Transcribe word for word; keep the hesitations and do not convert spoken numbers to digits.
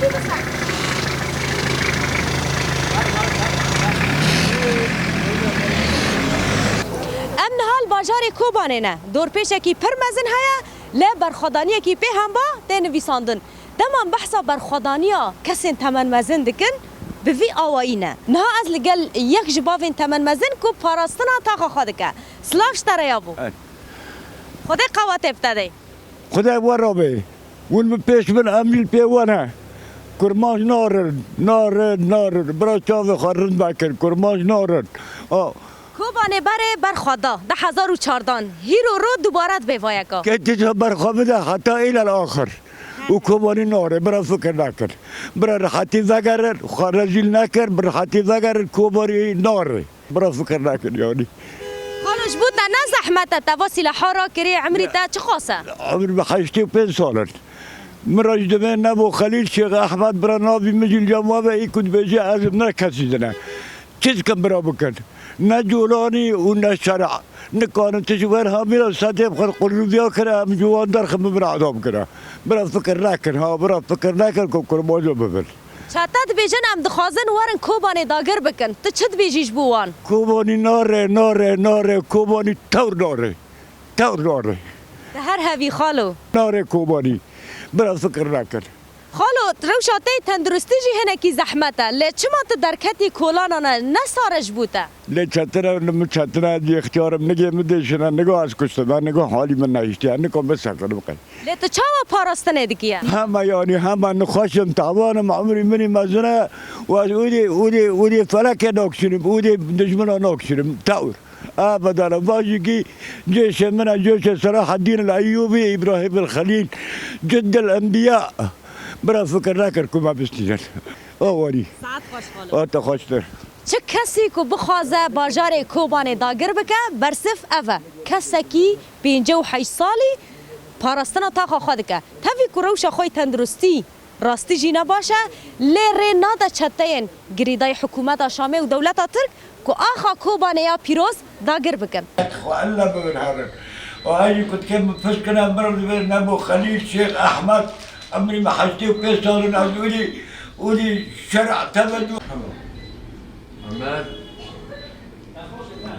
Em niha li bajarê Kobanê ne. Dorpêçekî pir mezin heye, lê berxwedaniyekî pê hemba tê nivîsandin. Dema em behsa berxwedaniya kesên temenmezin dikin, bi vî awayî ne. Niha ez li gel yek ji bavên temenmezin ku parastina taxa xwe dike. Silav ji te re yabo. Hey. Xwedê qewetê bi te dey. Xwedê we re bê. Hûn bi pêş bin, em jî li pê we ne. Kurmanc narin, narin, narin. Bira çavê xwe rind vekir, kurmanc narin. A. Kobanê berê berxwe da, du hezar û çardan. Hîro ro dubare dibe vayeka. Ke tija berxwe bide heta îlel axir. Û Kobanî nare, bira fikir nekir. Bira rihetî vegerin, xwe rezîl nekir, bi rihetî vegerin, Kobanî nare. Bira fikir nekin yanî. Xalo, ji bo te ne zehmet e, te va sîleha rakirî, emrî te çiqas e? Emir bi heştê û pênc sal in. Min re ji divê Nebo Xelîl Şêx Ehmed bira navî min jî li cem we be, î ku dibêje ez ne kesî dine. Çi dikin bira bikin? Ne colanî û ne şer'a. Nikarin tişt wer hamîra sedê bixin qulûbiya kire, em ji wan derxin bibin edam kire. Bira fikir nekin ha, bira fikir nekin ku kurmajo bibin. Çete dibêjin, em dixwazin werin Kobanê dagir bikin. Tu çi dibêjî ji bo wan? Kobanî nare, nare, nare. Kobanî tewr nare. Tewr nare. Te her hevî xalo. Nare Kobanî. Bira fikir nekin. Xalo, rewşa te yê tenduristî jî hinekî zehmet e. Lê çima tu derketî kolanan e? Ne sar e ji bo te? Lê çetin e, min çetin e, ez ixtiyar im, nigê min dêşine, niga ez kuştime, niga halî min nehiştiye, nika min sekirim qey. Lê tu çawa parastinê dikî ye? Hema yanî, hema nixweş im, tevan im, umrî min î mezin e û ez ûdê, ûdê, ûdê felekê nakişînim, ûdê dijmina nakişînim, tewr. A bedala vajîkî cêşê min e, cêşê Selahaddîn el Eyyûbî, Îbrahîm el Xelîl, Cidd el Enbiya. Bira fikir nekir ku me bistînin. A warî. Saet xweş xalo. A te xweştir. Çi kesî ku bixwaze bajarê Kobanê dagir bike, bersiv ev e. Kesekî pêncî û heşt salî parastina taxa xwe dike. Tevî ku rewşa xwe yê tenduristî rastî jî ne baş e, lê rê nade çeteyên girêdayî hikûmeta Şamê û dewleta Tirk ku axa Kobanê ya pîroz dagir bikin. Xwe elle bibin herin. O hejî ku dike min pirs kine, min re divê Nebo Xelîl Şêx Ehmed, emrî me heştê û pênc sal in, ez wî, wî şer'a tevecu. Hemed.